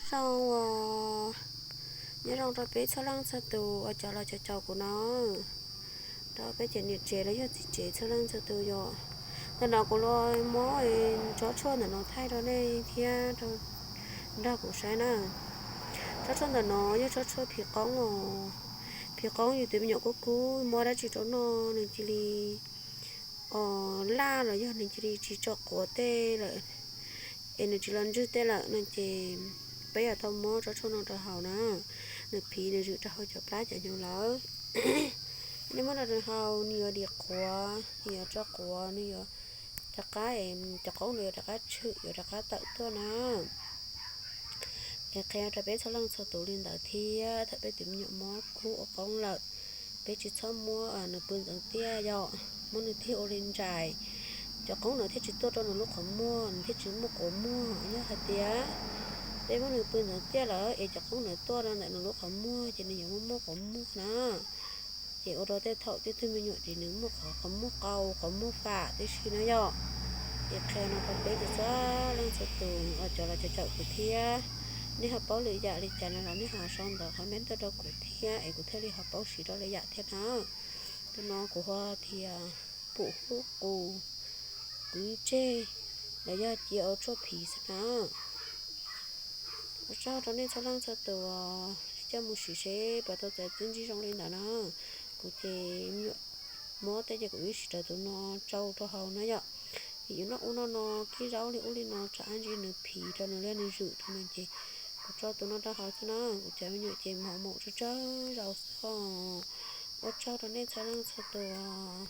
Nyob zoo, nyob zoo rau peb txhua leej txhua tus uas cov los caum kuv no, rau peb cov niam tsev los yog txiv tsev txhua leej txhua tus yom. Ntawm no kuv los muab tsob tshuaj ntawm no thaij rau nej thiab nrog kuv saib na. Tsob tshuaj ntawm no yog tsob tshuaj phiv qoob os. Phiv qoob yus tus me nyuam kub kub muab dab tsi rau noj nws cia li laj los yog nws cia li tsis tso quav tej lawm, es nws tsis los ntswg tej lawm no ces peb yuav tau muab tsob tshuaj no rau haus na. Nws phiv nws zwm rau hauv cov plab cov hnyuv lawm. Nej muab rau nws haus nws yuav dim quav, nws yuav tso quav, nws yuav rov qab, cov qoob nws yuav rov qab tshwm yuav rov qab tawm tuaj na. Es qhia rau peb txhua leej txhua tus li ntawd thiab thaum peb tus me nyuam mob kub ua qoob lawm, peb tsis txhob muab nws pw ntxeev tiaj yom, muab nws tig ua li ntsais, cov qoob ntawd thiaj tsis tuaj rau nws lub qhov muag, nws thiaj tsis muaj quav muag. Yog hais tias peb muab nws pw ntxeev tiaj lawm es cov qoob ntawd tuaj rau ntawm nws lub qhov muag ces nws yuav muaj muaj quav muag na. Ces ua rau tej thaum tej tug me nyuam ces nws muaj qhov muag qau qhov muag fam tib si na yom. Ces qhia no rau peb txhua leej txhua tus uas cov los caum kuv thiab, nej ho paub lwm yam li cas no los nej ho sau ntawv comment tuaj rau kuv thiab es kuv thiaj li ho paub siv rau lwm yam thiab na. Tus no kuv hu tias pum hub qus, kwv tseg, los yog cia ua tshuaj phiv xwb na. Ua tsaug rau nej txhua leej txhua tus, nej coj mus siv seb puas tau txawv txwv ntsib zoo li ntawd na. Kuv ces me nyuam mob tej ces kuv yeej siv raws tus no tsau rau haus na yom. Vim yus noj ub noj no kib zaub li ub li no tsam ntsis nws phiv rau nws li nws zwm rau nws ces kuv tso tus no rau haus xwb na. Kuv cov me nyuam ces mos maum tsawg tsawg zaus xwb. Ua tsaug rau nej txhua leej txhua tus.